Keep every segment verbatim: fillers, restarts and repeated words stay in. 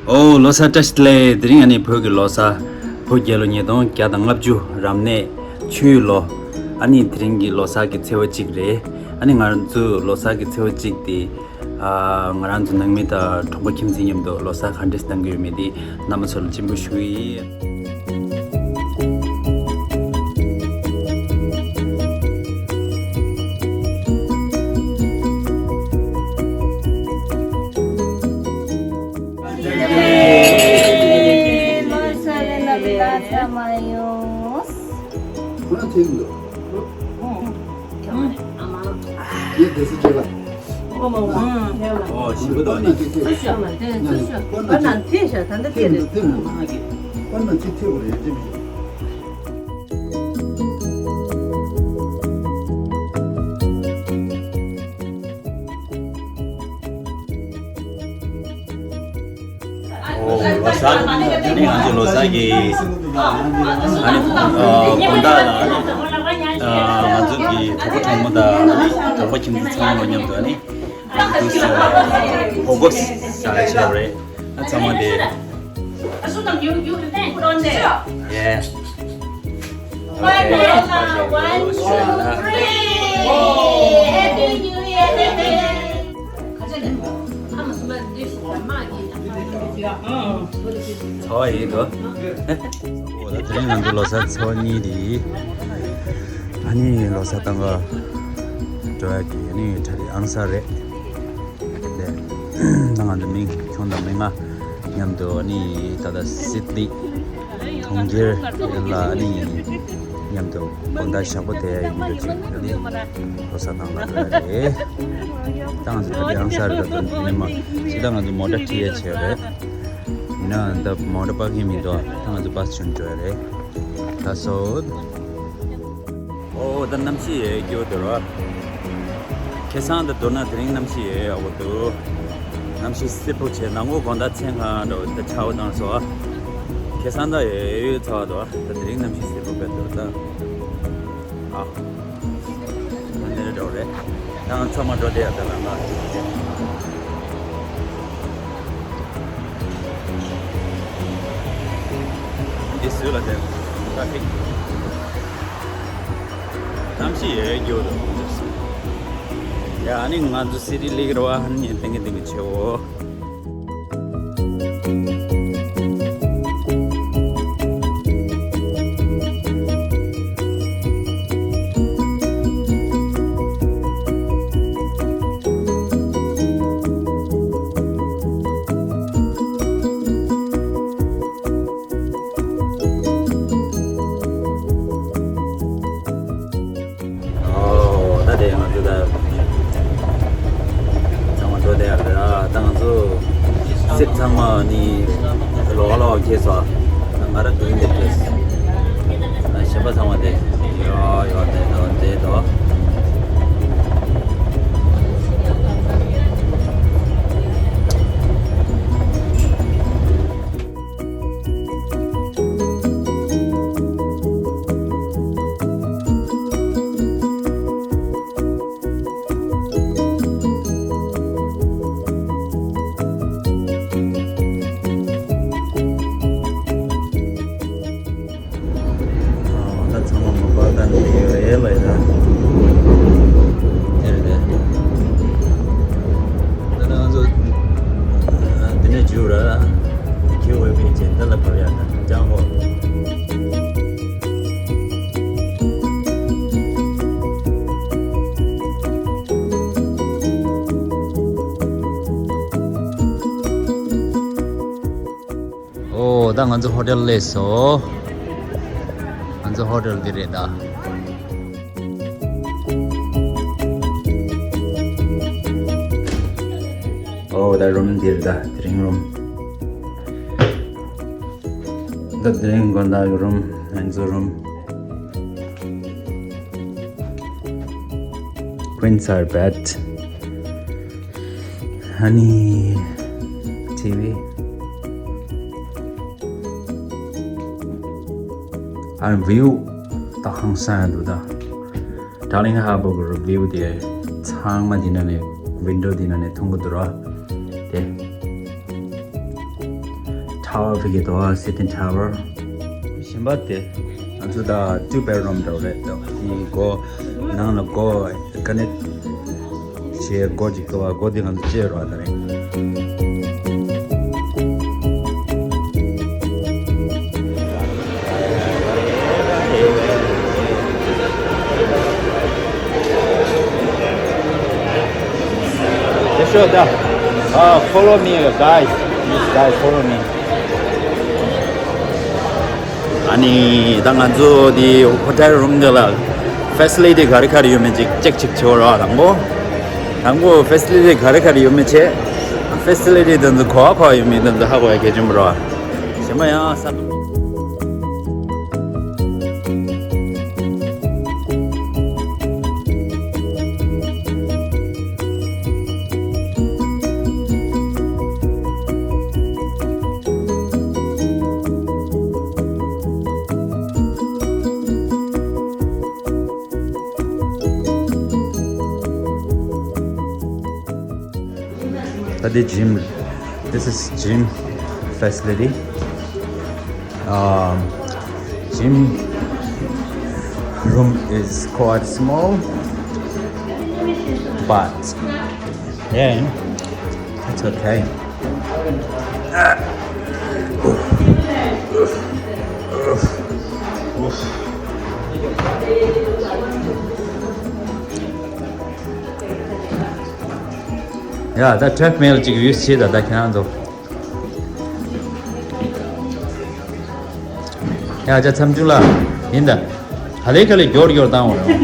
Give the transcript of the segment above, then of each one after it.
ཨོ་ལོ་གསར་བཀྲ་ཤིས་བདེ་ལེགས། དེ་རིང་ཨ་ནི་བོད་ཀྱི་ལོ་གསར། བོད་རྒྱལ་ལོ་ཉིས་སྟོང་བརྒྱ་དང་ལྔ་བཅུ་རབ་གནས་ཆུ་ཡོས་ལོ། ཨ་ནི་དེ་རིང་གི་ལོ་གསར་གྱི་ཚེས་པ་གཅིག་རེད། ཨ་ནི་ང་ཚོ་ལོ་གསར་གྱི་ཚེས་པ་གཅིག་དེ། ཨ། ང་རང་ཚོ་ནང་མི་དང་གྲོགས་པོ་ཁྱིམ་མཚེས་མཉམ་དུ་ལོ་གསར་ག་འདྲས་གཏོང་གི་ཡོད་མེད་དེ་རྣམ་པ་ཚོ་ལ་སྤྱན་འབུལ་ཞུ་གི་ཡིན། ཨོ་ཞིམ་པོ་འདུག་ནི། ཨོ་ལོ་གསར། ཨ་ནི་ང་ཚོ་ལོ་གསར་གྱི་ཨ་ནི་ཨ་དགོང་དག་ལ་ཨ་ནི་ཨ་ང་ཚོ་གི་གྲོགས་པོ་གྲོགས་མོ་དང་ཨ་ནི་གྲོགས་པོ་ཁྱིམ་མཚེས་ཚང་མ་མཉམ་དུ་ཨ་ནི་ང་ཚོ་ཕོ་གོ་ས་ལ་བྱས་པ་རེད། ཨ་ཚང་མ་དེ། Yeah. Okay. One, two, three. Happy New Year. ཚོ་ཡིན་དོ། འོ་ད་དེ་རིང་ང་ཚོ་ལོ་གསར་ཚོ་གཉིས་རེད། ཨ་ནི་ལོ་གསར་བཏང་ག་འགྲོ་ཡ་གི་ཨ་ནི་གྲ་སྒྲིག་ཨང་གསར་རེད། ད་ང་ཚོ་མི་ཁྱོན་དང་མི་ལྔ་མཉམ་དུ་ཨ་ནི་ད་ལྟ་སིད་ནི་གྲོང་ཁྱེར་ལ་ཨ་ནི་མཉམ་དུ་དགོང་དག་ཞག་པོ་དེ་ཡ་ཡིན་འདུག་ཅིག་ཨ་ནི་ལོ་གསར་བཏང་ལ་འགྲོ་ཡ་རེད། ད་ང་ཚོ་ད་ལྟ་ཨང་གསར་རེད། ད་ནི་མ་ཅི་ད་ང་ཚོ་མོ་ཊ་ཁྲིད་ཡ་བྱས་རེད། ཡིན་ན་ད་མོ་ཊ་པར་ཀིང་མི་འདུག་ད་ང་ཚོ་བཱས་བྱོན་འགྲོ་ཡ་རེད། ད་སོ། ཨོ་ད་གནམ་གཤིས་ཡོད་རྒྱུ་འདུག་ར། ཁ་སང་དང་བསྡུར་ན་དེ་རིང་གནམ་གཤིས་ཡོད་ཡག་པོ་འདུག་གནམ་གཤིས་བསིལ་པོ་བྱས། ནང་སྒོ་དགོང་དག་མཚན་གང་འགྲོ་ད་ཆར་པ་བཏང་སོང་། ཁ་སང་ད་ཡོད་ཡོད་ཚ་བ་འདུག་ད་དེ་རིང་གནམ་གཤིས་བསིལ་པོ་དཔེ་འདུག་ད། ཨ། ང་ནེ་རེ་འགྲོ་རེད། ད་ང་ཚང་མ་འགྲོ་བསྡད་ཡ་ད་ལམ་ལ། འདི་སུས་ལ་དེ་ཊ་ཕིག་གནམ་གཤིས་ཡོད་རྒྱུ་རུ། ཡ་ཨ་ནི་ང་ཚོ་སི་ཊི་ལིག་ར་བ་ཧན་ཉན་ཏེང་གི་ཏེང་གི་ཆེ་བོ། ཨོ་ད་དེ་ང་ཚོ་ད་ཚང་མ་འགྲོ་བསྡད་ཡ་རེད། ད་ང་ཚོ་སེར་ཚང་མ་ནི་ལོག་ལོག་ཁྱེར་སོང་། ང་ར་དུ་ཡིན་དེ་ཁྱེར་སོང་། གཞན་པ་ཚང་མ་དེ་ཡོ་ཡོ་དེ་དོ་དེ་དོ། ད་ཚང་མ་མ་པ་ད་ནི་ཡོད་རེད་ལ་ཡ། དེ་རེད་དེ། ད་ང་ཚོ་འདི་ནས་འཇུ་ར། ཁྱེད་འོས་པའི་རྗེས་འདི་ལ་བབས་ཡ་ད་ཅང་ཧོ། ཨོ་ད་ང་ཚོ་ཧོ་ཊེལ་སླེབས་སོང་། ང་ཚོ་ཧོ་ཊེལ་འདི་རེད་ད། ཨོ་ད་རུམ་འདི་རེད་ད། དེ་རིང་རུམ། ད་དེ་རིང་དགོང་དག་གི་རུམ། ང་ཚོ་རུམ། Queen size bed. ཨ་ནི་ཊི་ཝི། ཨ་ནི་བིའུ་ད་ཧང་སང་ཡ་འདུག་ད། Darling Harbour གི་བིའུ་དེ་ཚང་མ་འདི་ནང་ནས་ཝིན་ཌོ་འདི་ནང་ནས་མཐོང་གི་འདུག་ར། དེ། Tower ཕ་གི་དོ་Sydney Tower། ཞིམ་པ་དེ། ང་ཚོ་ད་two bedroom འདྲ་བོ་རེད་དོ། དེ་སྒོ་ནང་ལ་སྒོ་ཀ་ནེག་བྱས་སྒོ་ཅིག་དོ། སྒོ་དེ་ང་ཚོ་བཅད་རོགས་ད་རེད། Sure, da. Uh, follow me, guys. Please, guys, follow me. ཨ་ནི་ད་ང་ཚོ་དེ་ཧོ་ཊེལ་རུམ་འདི་ལ་ཕེ་སི་ལི་ཊི་ག་རེ་ག་རེ་ཡོད་མེད་ཅིག་ཅེག་ཅིག་བྱེད་རོགས། དང་པོ། དང་པོ་ཕེ་སི་ལི་ཊི་ག་རེ་ག་རེ་ཡོད་མེད་ཅེ། ཕེ་སི་ལི་ཊི་དེ་ཚོ་ག་པར་ག་པར་ཡོད་མེད་དེ་ཚོ་ཧ་གོ་ཡ་གལ་ཆེན་པོ་རེད། གཞན་པ་ཡང་ས། ད་འདི་gym། This is gym facility. Um, gym room is quite small, but yeah, it's okay. ཡ་ད་ཊེ་རེཌ་མིལ་ཅིག་ཡུས་བྱེད་ད། ད་ཁྱེད་རང་ཚོ། ཡ་ཅག་མཚམས་ཆུ་ལ་ཡིན་ད། ག་ལེ་ག་ལེ་མགྱོགས་མགྱོགས་བཏང་བ་རེད།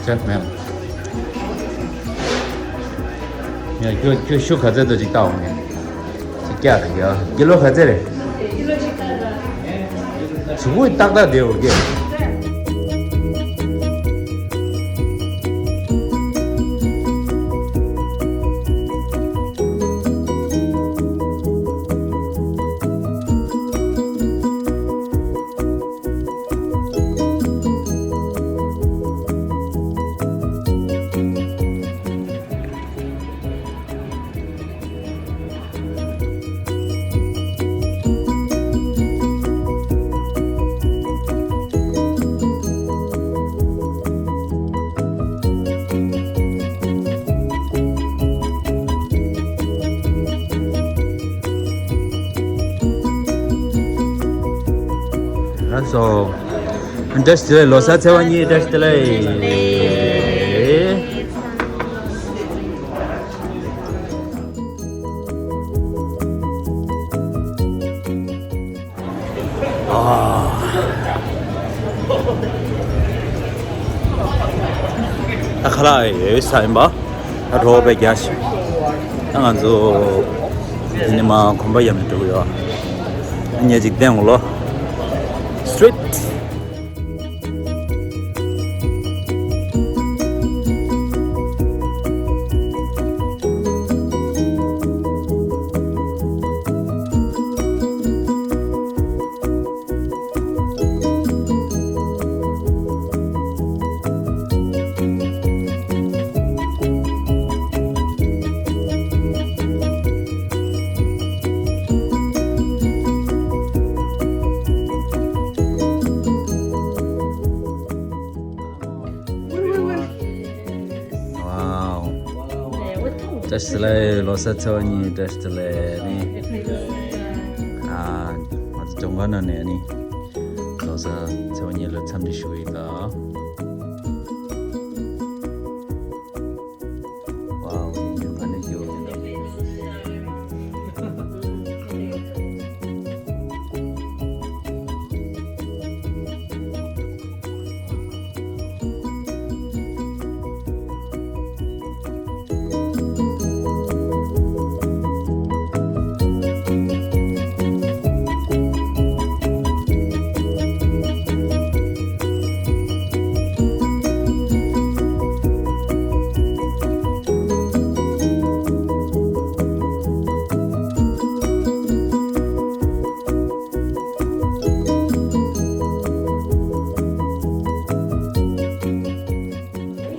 ཊེ་རེཌ་མིལ། ཡ་ཁྱོད་ཁྱོད་ཤུ་ག་ཚད་དུ་ཅིག་བལྟ་འོང་ངས། ཅིག་བཀྱག་རེད་ཡ། ཀི་ལོ་ག་ཚད་རེད། གཟུགས་པོ་ཏག་ཏག་བསྡད་འོང་གས། ལགས་སོ། བཀྲ་ཤིས་བདེ་ལེགས། ལོ་གསར་ཚེས་པ་གཉིས་བཀྲ་ཤིས་བདེ་ལེགས། ཨ། ད་ཁ་ལག་ཡོད་ས་ཡིན་པ། ད་གྲོགས་པོ་རྒྱག་ཤིག་ད་ང་ཚོ་དེ་ནས་མར་གོམ་པ་ཡར་མར་འགྲོ་གི་ཡོད། ཉལ་ཅིག་བསྡད་འོང་ལོ། Straight. Wow. བཀྲ་ཤིས་བདེ་ལེགས། ལོ་གསར་ཚེས་པ་གཉིས་བཀྲ་ཤིས་བདེ་ལེགས་ནི། ཨ། ང་ཚོ་ལྗོངས་མཁར་ནང་ནས་ནི། ལོ་གསར་ཚེས་པ་གཉིས་ལ་འཚམས་འདྲི་ཞུ་གི་ཡིན་ད། Wow, you can do it.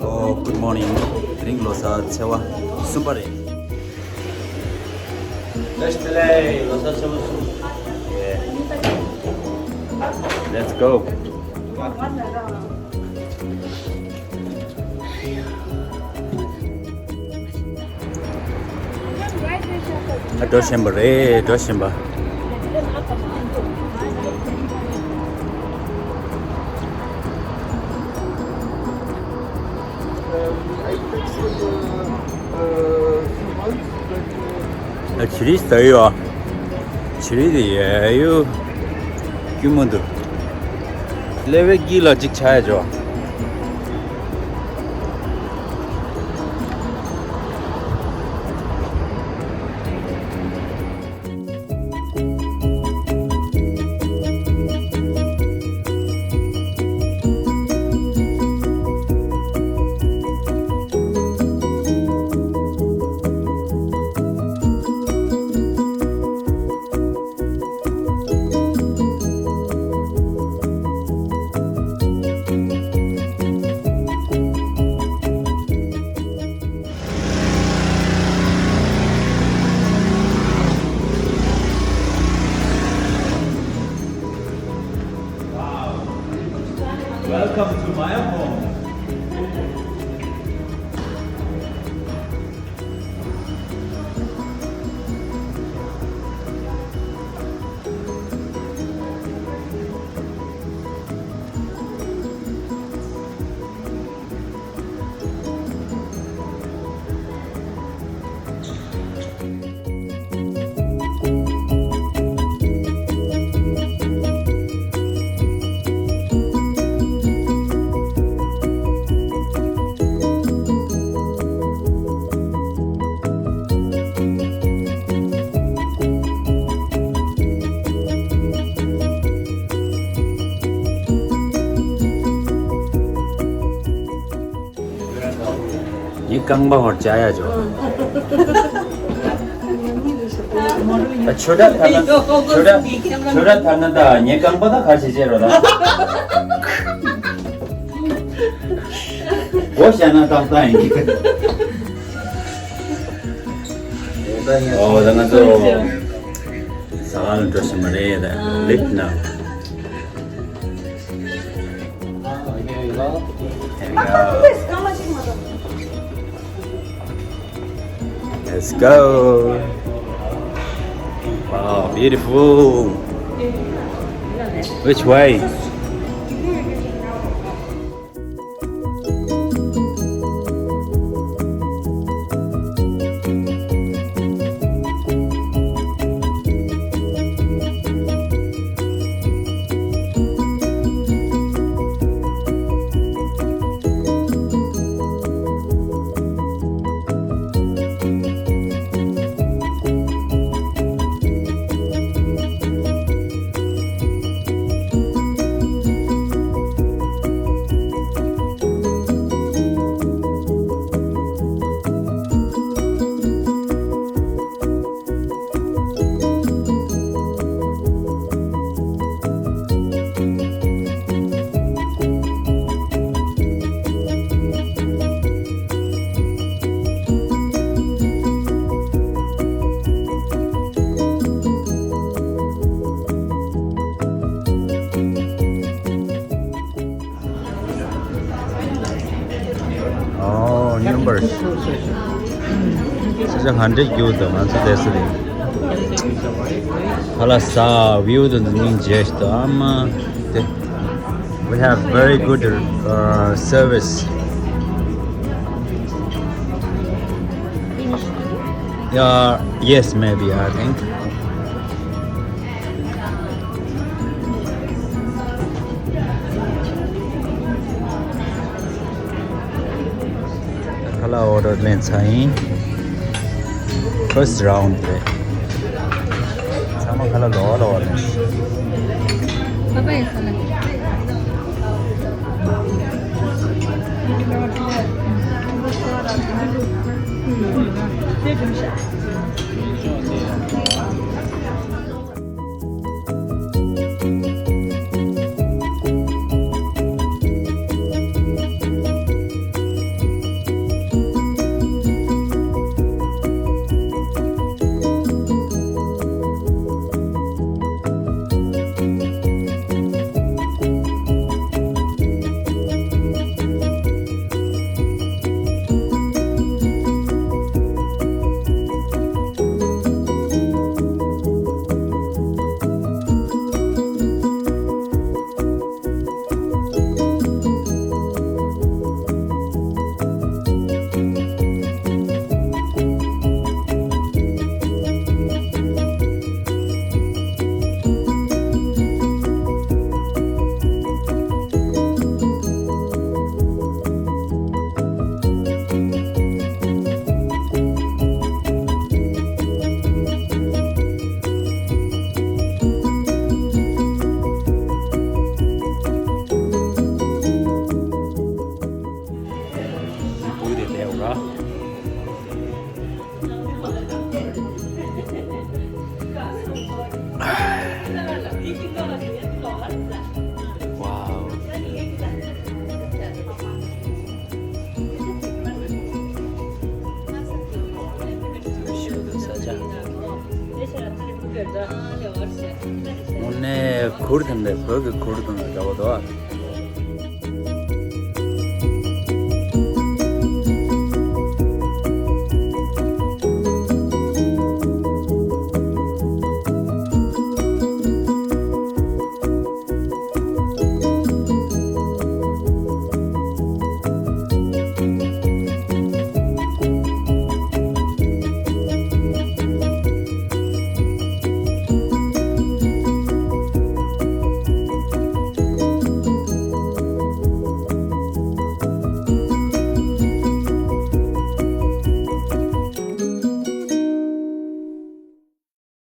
Oh, good morning. དེ་རིང་ལོ་གསར་ཚེས་པ་གསུམ་པ་རེད། Let's delay. Let's go. ཨ་འགྲོ་བཞིན་པ་རེད། འགྲོ་བཞིན་པ། ཨ་ཇི་རིས་ད་ཡོད། ཇི་རིས་དེ་ཡ་ཡོད། སྐྱིད་མོ་འདུག་ལེ་བའི་དཀྱིལ་ལ་གཅིག་ཆ་ཡ་ཇོ། Welcome to my home. ངའི་རྐང་པ་ཧོར་བྱ་ཡ་ཇོ། ད་ཆོས་གྲྭ་ཐར་ན་ཆོས་གྲྭ་ཆོས་གྲྭ་ཐར་ན་ད་ངའི་རྐང་པ་ད་ག་བྱེད་བྱེད་རོ་ད། སྒོ་བཤད་ན་ཏག་ཏག་ཡིན། ཨོ་ད་ང་ཚོ་ཟ་ཁང་ལ་འགྲོ་བཞིན་པ་རེད། ད་ལིབ་ནང་། Here we go. Let's go. Wow, beautiful. Which way? ཨོ་ཉུམ་པར། ས་ཆ་ཧ་འདྲེ་རྒྱུག་དང་ང་ཚོ་བསྡད་ས་རེད། ཧ་ལ་ས་བིའུ་དང་འདི་ནི་མཇལ་ཞིག་དང་ཨ་མ་དེ། We have very good uh, service. Yeah, yes, maybe, I think. ཁ་ལག་ཨོ་ཌར་ལེན་ཚར་ཡིན། ཕར་སི་རའུན་ཌི་རེད། ཚང་མ་ཁ་ལག་ལོག་ལོག་ལེན། དངོས་གནས་གུར་དེ་འདྲ་བོད་ཀྱི་གུར་དང་འདྲ་བོ་འདུག